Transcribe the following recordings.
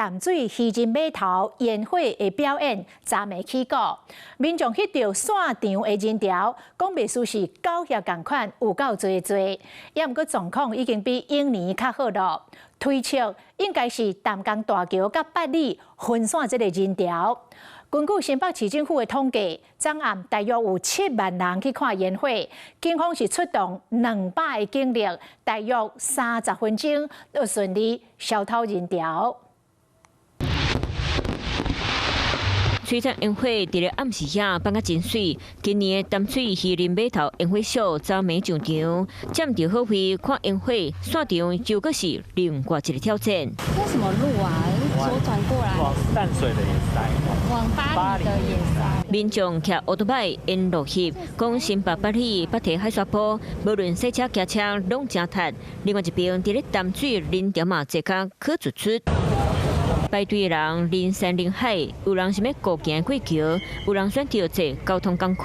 淡水漁人碼頭煙火的表演，昨暝起鼓，民眾翕著散場的人潮，講袂輸是狗額仝款，有夠濟濟。猶毋過狀況已經比往年較好囉。推測應該是淡江大橋佮八里分散這个人潮。根據新北市政府的統計，昨暗大約有7萬人去看煙火，警方是出動200個警力，大約30分鐘就順利消透人潮。璀璨煙火佇咧暗時遐放甲真媠。今年的淡水漁人碼頭煙火秀昨暝上場，佔著好位看煙火，散場又閣是另外一个挑戰。這什麼路啊？左轉過來。往淡水的也塞。往八里的也塞。民眾騎歐多擺沿路翕，講新北八里北提海沙埔，無論洗車騎車攏誠窒。另外一邊佇咧淡水人潮嘛濟較可突出。排隊的人人山人海，有人想欲步行過橋，有人選擇坐交通工具，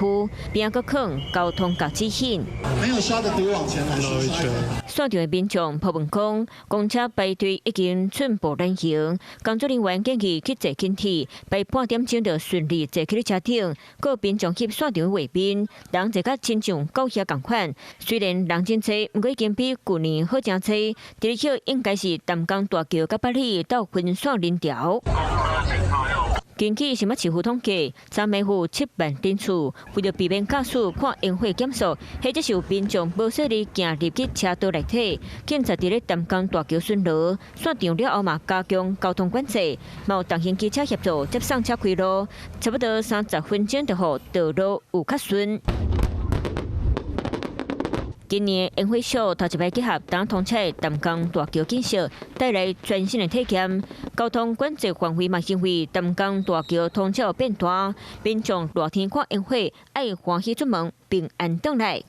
邊仔閣囥交通甲指引。沒有刷的可以往前來繞一圈。散場的民眾抱怨講，公車排隊已經寸步難行，工作人員建議去坐輕鐵，排半點鐘就順利坐去車頂。閣有民眾翕散場畫面，人濟甲親像狗額仝款。雖然人真濟，毋過已經比舊年好誠濟。佇咧翕應該是淡江大橋佮八里鬥分散人潮。根據新北市府統計，昨暝有7萬人次，為著避免駕駛看煙火減速，或者是有民眾無細膩行入去車道內底，警察佇咧淡江大橋巡邏，散場了後嘛加強交通管制，嘛有重型機車協助接送車開路，差不多30分鐘就予道路有較順。今年煙火秀頭一擺結合剛通車的淡江大橋建設，帶來全新的體驗。交通管制範圍嘛，因為淡江大橋通車變大，民眾熱天看煙火，愛歡喜出門，平安轉來。